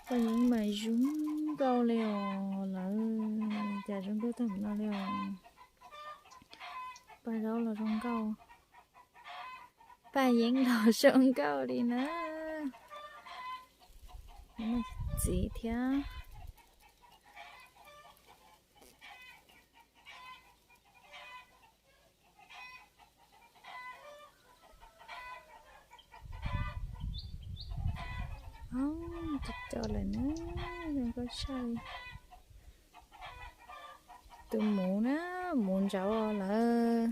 Paj yeeb mas zoo nkauj li os lawv, cas zoo nkauj tag no li os. Paj zaub los zoo nkauj, paj yeeb los zoo nkauj li na. Txiv thiab. Cov lawm na, zoo nkauj tshaj li. Tus muv na, muv ntsauv lawm.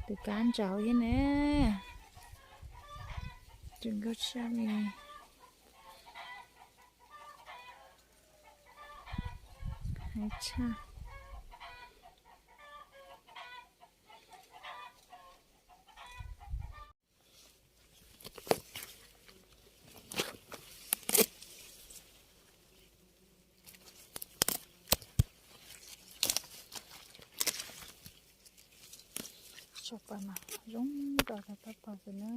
Tus kab ntsauv thiab ne, zoo nkauj tshaj li. Hais tshaj. Tsob paj mas zoo rau tag paj pog xwb na.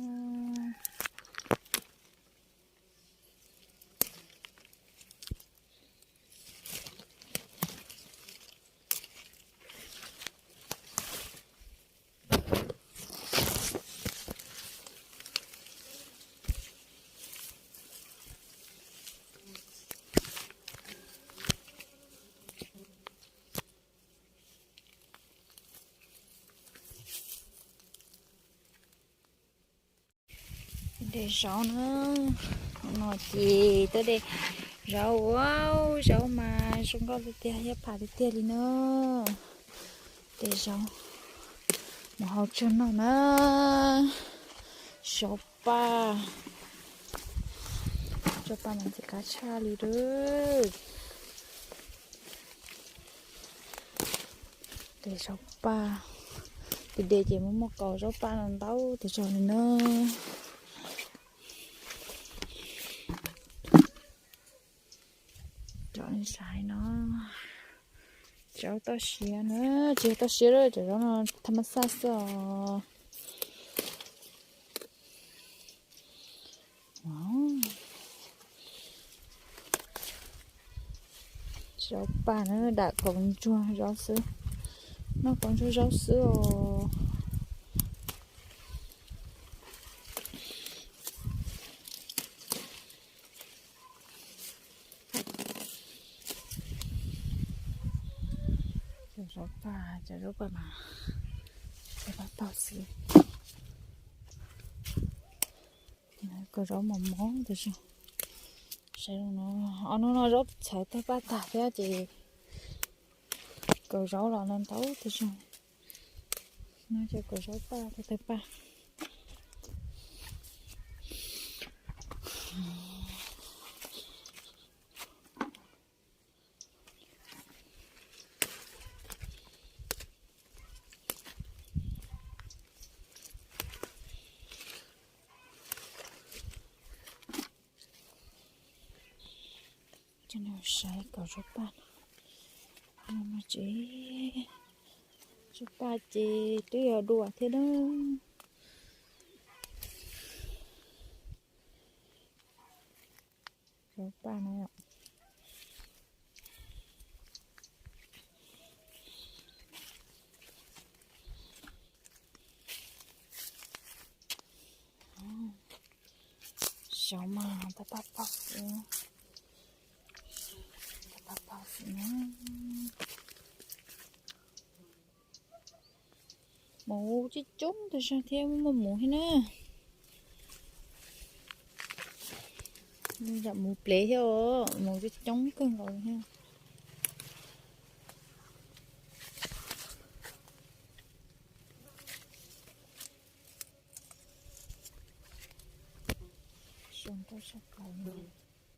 De zaub na, no ces tuaj de zaub ua, zaub mas zoo nkauj tiag tiag, yog pham tiag tiag li na. De zaub mus hau tsag noj na. Zaub paj, zaub paj mas ntxim qab tshaj li lawm. De zaub paj, tus de ces muaj muaj kaus zaub paj no ntau tus zaug li na. Cov saiv no, zaub toj siab na, tsis yog toj siab, cov zaub no thaj mab xaj xwb os. Zaub paj na, dam kaus ntsuag zaub xwb, noj kaus ntsuag zaub xwb os. Cov zaub paj, cov zaub paj mas, cov paj pog xwb. Kaus zaub mos mos tus zoo. Saib no, ob hnub no zaub txhawv tawg paj tag thiab ces kaus zaub los no ntau tus zoo. No ces kaus zaub paj tawg paj. Coj nej saib kaus zaub paj no, no ces zaub paj ces twb yog dua thiab na. Zaub paj no. Zaub mas tawg paj pog xwb, tawg paj pog xwb na. Muv coob coob tus zog thiab, muaj muv thiab na. Yam muv plev thiab os, muv coob coob kawg nkaus thiab. Zoo nkauj tshaj plaws li.